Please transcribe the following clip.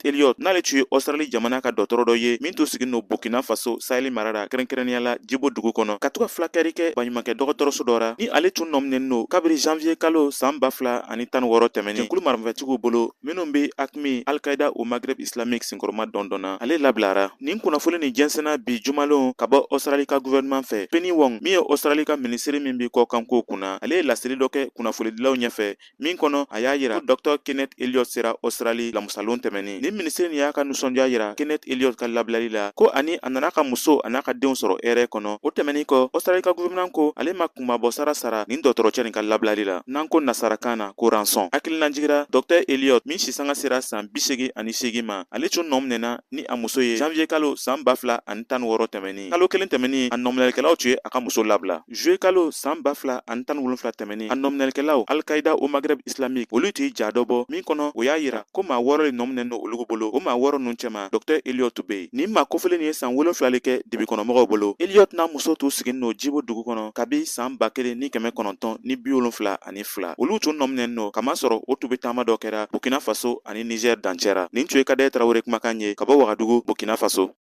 Elliot, n'ale tun ye Australie jamana ka dɔgɔtɔrɔ dɔ ye min tun sigin don Burkina Faso Sahel mara la, kɛrɛnkɛrɛnnenya la Jibo dugu kɔnɔ, ka to ka fulakɛli kɛ baɲumankɛ dɔgɔtɔrɔso dɔ ra, ni ale tun nɔminɛnen don kabiri janvier kalo san 2016 tɛmɛnen jɛkulu marifatigiw bolo minnu bɛ AQMI, Al-Qaïda au Maghreb Islamique, senkɔrɔma dɔndɔnna. Ale labilara. Nin kunnafoni nin jɛnsɛnna bi jumalon ka bɔ Australie ka gouvernement fɛ. Penny Wong, min ye Australie ka minisiri min bɛ kɔkankow kunna, ale ye laseli dɔ kɛ kunnafonidilaw ɲɛfɛ min kɔnɔ a y'a yira ko Dr Kenneth Elliott sera Australie lamusalon tɛmɛnen. Nin minisiri nin y'a ka nisɔndiya yira Kenneth Elliott ka labilali la, ko ani a nana ka muso a n'a ka denw sɔrɔ hɛrɛ kɔnɔ. O tɛmɛnin kɔ, Australie ka gouvernement ko ale ma kunmabɔ sara sara nin dɔgɔtɔrɔcɛ nin ka labilali la, n'an ko nasarakan na ko rançon. Hakilinajigira, Dr Elliott min sisanga sera san 88 ma, ale tun nɔminɛna ni a muso ye janvier kalo san 2016 tɛmɛnin. Kalo kelen tɛmɛnin, a nɔminɛlikɛlaw tun ye a ka muso labila. Juillet kalo san 2017 tɛmɛnin, a nɔminɛlikɛlaw Al-Qaïda au Maghreb Islamique, olu tun ye ja dɔ bɔ min kɔnɔ o y'a yira ko maa 6 le nɔminɛnen don olu bolo. O maa 6 ninnu cɛma, Dr Elliott bɛ yen. Nin maa kofɔlen nin ye san 7 le kɛ dibikɔnɔmɔgɔw bolo. Elliott n'a muso tun siginin don Jibo dugu kɔnɔ kabi san 1972. Olu tun nɔminɛnen don kamasɔrɔ o tun bɛ taama dɔ kɛra Burkina Faso ani Niger dancɛ ra. Nin tun ye Kadɛ Tarawele kumakan ye ka bɔ Wagadugu, Burkina Faso.